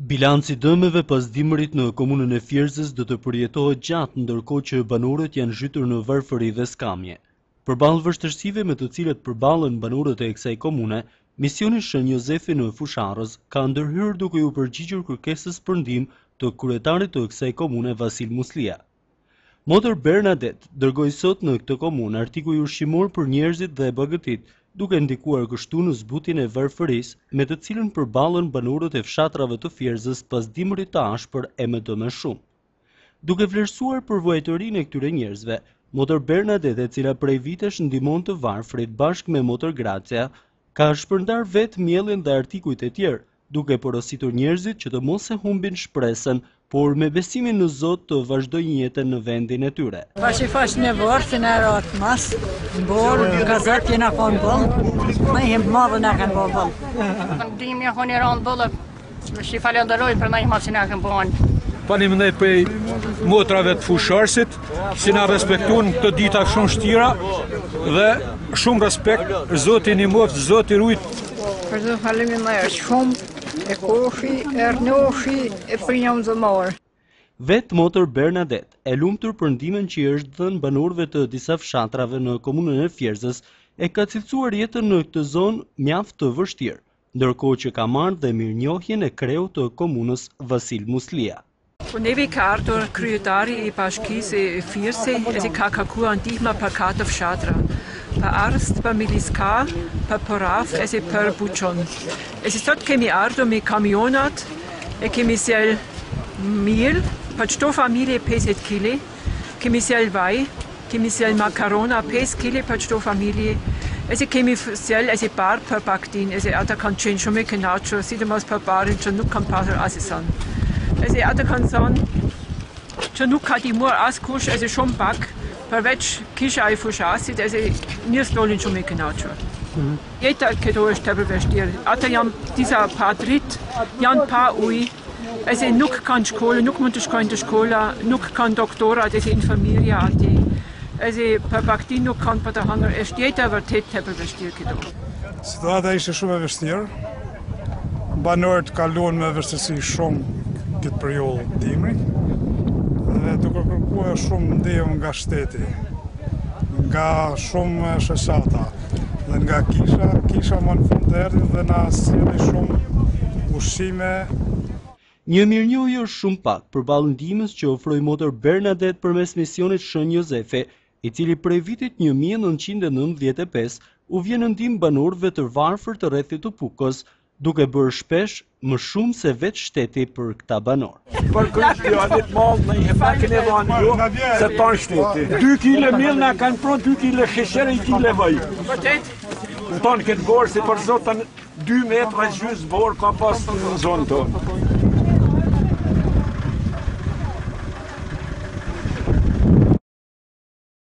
Bilanci i dëmeve pas dimrit në komunën e Fierzës do të përjetohet gjatë, ndërkohë që banorët janë zhytur në varfëri dhe skamje. Përballë vështirësive me të cilat përballen banorët e kësaj komune, misioni Shën Jozefi në Fushë-Arrëz ka ndërhyrë duke iu përgjigjur kërkesës për ndihmë të kryetarit të kësaj komune Vasil Muslija. Motër Bernadet dërgoi sot në këtë komunë artikuj ushqimorë për njerëzit dhe bagëtitë, duke ndikuar kështu në zbutjen e varfërisë me të cilën përballen banorët e fshatrave të Fierzës pas dimrit të ashpër e me dëme shumë. Duke vlerësuar përvuajturinë e këtyre njerëzve, Motër Bernadet e cila prej vitesh ndihmon të varfrit bashkë me Motër Gracia, ka shpërndarë vetë miellin dhe artikujt e tjerë, duke porositur njerëzit që të mos e humbin shpresën, por me besimin në Zot të vazhdojnë jetën në vendin e tyre. Pashi fash në vorë, që në ratë mas, në borë, nga Zot jena konë boll, më i himë madhe na kanë bo boll. Ndihmë ja konë i rëndë boll, që i falenderoj për ndihmat që na kanë bënë. Faleminderit prej motrave të Fushë-Arrëzit, si na respektun këto dita shumë shtira dhe shumë respekt, Zoti nimoftë, Zoti rujt. Për të faleminderit shumë, e koshi, e rnoshi, e për të marë. Vetë motër Bernadet, e lumtur për ndihmën që i është dhënë banorëve të disa fshatrave në komunën e Fierzës, e ka cilësuar jetën në këtë zonë mjaft të vështirë, ndërkohë që ka marrë dhe mirënjohjen e kreut të komunës Vasil Muslija. Po neve ka ardhur kryetari i bashkisë Fierze edhe ka kërkuar ndihma për katër fshatra, për Arrëz, për Miliska, për Poravë edhe për Buçon. Edhe sot kemi ardhur me kamionat e kemi sjell miell për çdo familje 50 kg, kemi sjell vaj, Kemi sjell makarona 5 kile për çdo familje, edhe kemi sjell edhe bar për bagëtinë, edhe ata kanë qenë shumë e kënaqur, sidomos për barin që nuk kanë pasur asgjë. Edhe ata kanë thënë që nuk ka ndihmuar askush edhe shumë pak, përveç kisha e Fushë-Arrëzit, edhe njerëz dolën shumë e kënaqur. Jeta këtu është tepër vështirë. Ata janë disa pa dritë, janë pa ujë, Edhe nuk kanë shkollë, nuk mund të shkojnë të shkolla, nuk kanë doktorat edhe infermieria aty. Edhe për bagëtinë nuk kanë për të hëngër, është jeta vërtet tepër vështirë këtu. Situata ishte shumë e vështirë. Banorët kaluan me vështirësi shumë këtë periudhë dimri dhe duke kërkuar shumë ndihmë nga shteti, nga shumë shoqata. Dhe nga kisha, kisha më në fund erdhi dhe na sjelli shumë ushqime. Një mirënjohje është shumë pak përballë ndihmës që ofroi motër Bernadet përmes misionit Shën Jozefi, i cili prej vitit 1995 u vjen në ndihmë banorëve të varfër të rrethit të Pukës, duke bërë shpesh më shumë se vetë shteti për këta banorë. Për Krishtianit mall në një na keni dhënë ju se tanë shteti. 2 kg miell na kanë pru 2 kg sheqer e 1 kg vaj. Vërtet? Në tonë këtë borë si për zotën 2 metra gjysë borë ka pas në zonë tonë.